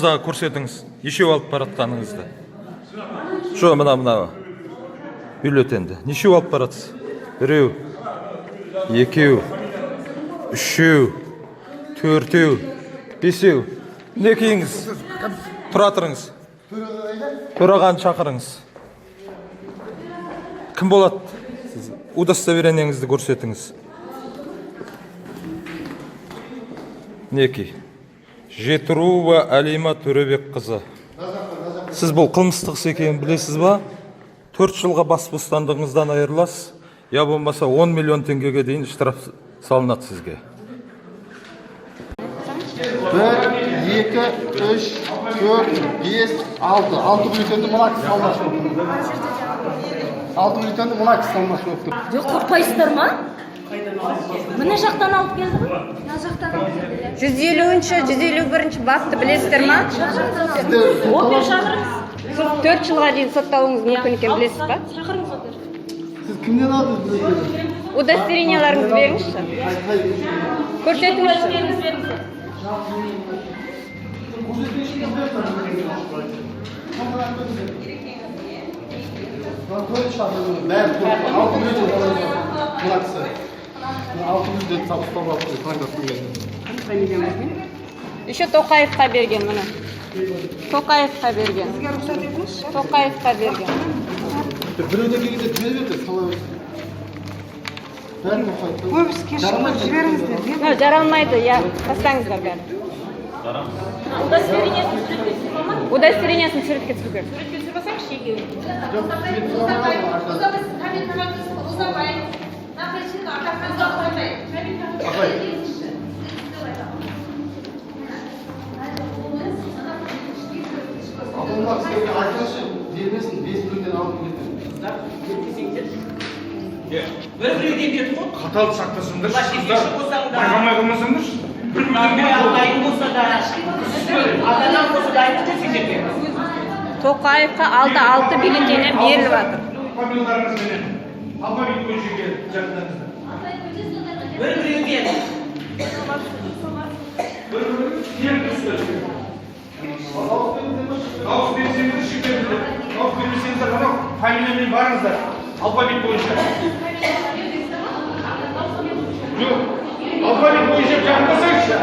Қолыңыздағы көрсетіңіз. Нешеу алып баратқаныңызды. Жо, мына бюллетенді. Нешеу алып баратсыз? Біреу, екеу, үшеу, төртеу, бесеу. Мінекейіңіз. Тұра тұрыңыз. Төрағаны шақырыңыз. Кім болады? Сіз удостоверениеңізді көрсетіңіз. Мінекей. Жетірова Әлима Төребекқызы. Сіз бұл қылмыстық іс екенін білесіз ба? 4 жылға бас бостандығыңыздан айырыласыз, я болмаса 10 миллион теңгеге дейін штраф салынады сізге. 1, 2, 3, 4, 5, 6. 6 бюллетенді мына кісі салмақшы болып тұр. 6 бюллетенді мына кісі салмақшы болып тұр. Жоқ, қорықпайсыздар ма? Мына жақтан алып келді ғой. Мына жақтан алып келді. 150-ші, 151-ші бапты білесіздер ма? Опер шақырыңыз. Сіз 4 жылға дейін сотталуыңыз мүмкін екен, білесіз ба? Шақырыңыз опер. Сіз кімнен алдыңыз бюллетенді? Удостоверенияларыңызды беріңізші. Көрсетіңізші. Беріңіз, беріңіз. Бәрі төрт, алты бюллетен салайын. Мына кісі. Мына алты бюллетен салып ұстап алып тұр, таңдап келген. Еще Тоқаевқа берген міне. Тоқаевқа берген. Тоқаевқа берген. Біреуден келгенде жібере берді, сала берсін. Бәрін Тоқаев. Көбісі кешігіп жіберіңіздер. Мынау жаралмайды, иә, тастаңыздар бәрін. Удостоверениесін суретке түсіріп алма. Удостоверениесін суретке түсіру керек. Суретке түсіріп алсаңызшы екеуін. Апай. Мына кісілерге айтыңызшы, бермесін, 5 бюллетен алып бюллетен. Бір біреуден берді ғой. Қатал сақтасыңдаршы. Мына шешуші болсаң да. Байқамай қалмасаңдаршы. Бір біреуден Ағайын болса да, ата-анаң болса да айтып жүр сендерге. Тоқаевқа 6-6 бюллетені беріліп жатыр. Фамилияларыңызбенен алфавит бойынша келіп жақындаңыздар. Бір біреуден. Бір біреуден. Дауыс берсеңіздер, шектеңіздер. Дауыс бермесеңіздер, анау фамилиямен барыңыздар. Алфавит бойынша. Жоқ, алфавит бойынша жақындасаңызшы.